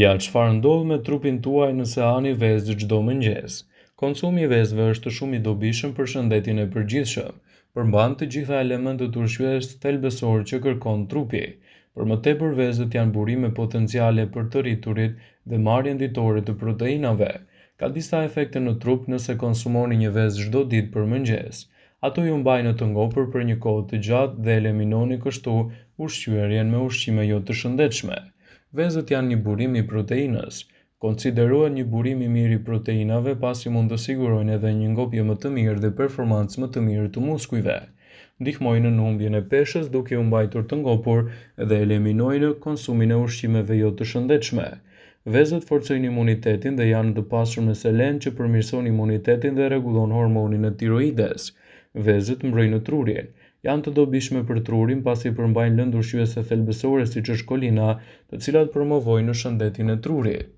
Ja çfarë ndodh me trupin tuaj nëse hani vezë çdo mëngjes. Konsumi i vezëve është shumë i dobishëm për shëndetin e përgjithshëm. Përmban të gjitha elementët ushqyes thelbësorë që kërkon trupi. Për më tepër vezët janë burime potenciale për të rriturit dhe marrjen ditore të proteinave. Ka disa efekte në trup nëse konsumoni një vezë çdo ditë për mëngjes. Ato ju mbajnë të ngopur për një kohë të gjatë dhe eliminoni kështu ushqyerjen me ushqime jo të shëndetshme. Vezët janë një burim i proteinës. Konsiderohen një burim i mirë i proteinave pasi mund të sigurojnë edhe një ngopje më të mirë dhe performancë më të mirë të muskujve. Ndihmojnë në humbjen e peshës duke ju mbajtur të ngopur dhe eliminojnë konsumin e ushqimeve jo të shëndetshme. Vezët forcojnë imunitetin dhe janë të pasur me selen që përmirëson imunitetin dhe rregullon hormonin e tiroides. Vezët mbrojnë trurin. Janë të dobishme për trurin pasi përmbajnë lëndë ushqyese thelbësore siç është kolina, të cilat promovojnë shëndetin e trurit.